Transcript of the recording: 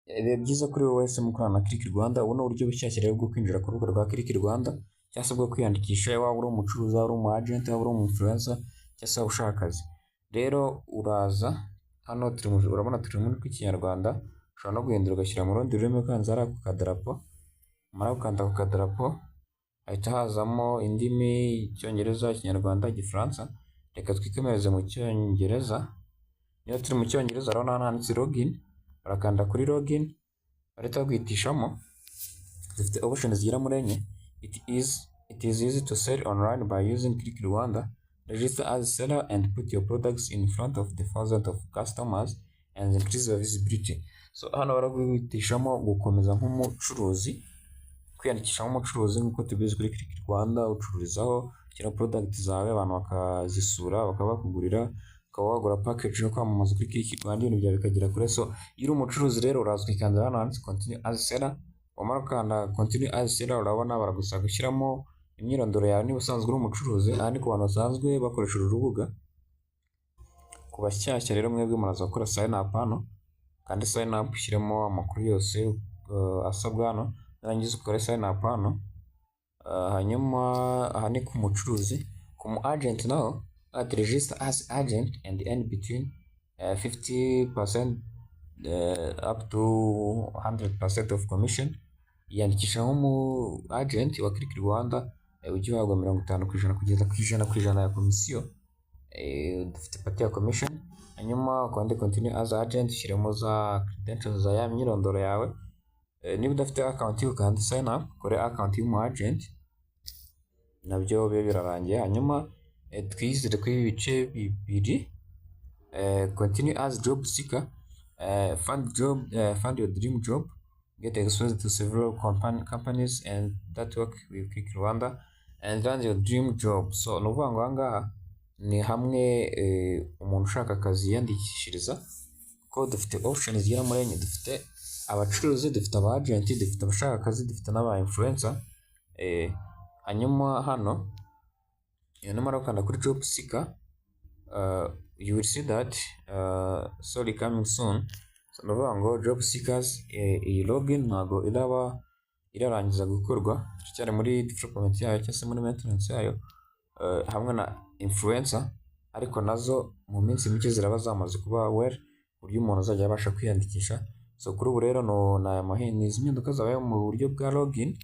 Biba byiza kuri wowe wese mukorana na Click Rwanda. Ubu ni uburyo bushyashya rero bwo kwinjira ku rubuga rwa Click Rwanda cyangwa se bwo kwiyandikisha, waba uri umucuruzi, waba uri umu agent, waba uri umu influencer cyangwa se waba ushaka akazi. Rero uraza hano turi mu, urabona turi mu rurimi rw'Ikinyarwanda, ushobora no guhindura ugashyira mu rundi rurimi ukanze hariya ku kadarapo. Umara gukanda ku kadarapo hahita hazamo indimi: Icyongereza, Ikinyarwanda, Igifaransa. Reka twikomereze mu Cyongereza. Niba turi mu Cyongereza, urabona hano handitse login, urakanda kuri login, bahita baguhitishamo. Dufite options zigera muri enye. It is easy to sell online by using Click Rwanda. Register as seller and put your products in front of the thousands of customers and increase your visibility. So hano baraguhitishamo gukomeza nk'umucuruzi, kwiyandikisha nk'umucuruzi. Nk'uko tubizi, kuri Click Rwanda ucururizaho, ushyira product zawe, abantu bakazisura, bakaba bakugurira, ukaba wagura package yo kwamamaza kuri Click Rwanda, ibintu byawe bikagera kure. So iyo uri umucuruzi rero, uraza ukikandira hano handitse continue as seller. Wamara gukanda continue as seller, urabona baragusaba gushyiramo imyirondoro yawe niba usanzwe uri umucuruzi. Aha ni ku bantu basanzwe bakoresha uru rubuga. Ku bashyashya rero, mwebwe muraza gukora sign up hano, kandi sign up ushyiremo amakuru yose asabwa hano, nurangiza ukore sign up hano. Hanyuma aha ni ku mucuruzi. Ku mu agent naho ati register as agent and earn between 50% up to 100% of commission. Yiyandikisha nk'umu agent wa Click Rwanda, ujye uhabwa 50% kugeza ku 100% ya komisiyo. Dufite part ya commission. Hanyuma ukande continue as agent, ushyiremo za credentials za ya myirondoro yawe. Niba udafite account, ukanda sign up, ukore account y'umu agent, nabyo bibe birarangiye. Hanyuma twizere kuri ibi bice bibiri. Continue as job seeker, find your dream job, get exposed to several companies and that work with Click Rwanda and land your dream job. So ni ukuvuga ngo aha ngaha ni hamwe umuntu ushaka akazi yiyandikishiriza, kuko dufite options zigera muri enye: dufite abacuruzi, dufite aba agent, dufite abashaka akazi, dufite n'aba influencer. Hanyuma hano iyo numara gukanda kuri job seeker, you will see that sorry, coming soon. So ni ukuvuga ngo job seekers, iyi login ntabwo iraba irarangiza gukorwa, turacyari muri development yayo cyangwa se muri maintenance yayo, hamwe na influencer, ariko nazo mu minsi mike ziraba zamaze kuba well, ku buryo umuntu azajya abasha kwiyandikisha. So kuri ubu rero no ni aya ni izi mpinduka zabaye mu buryo bwa login.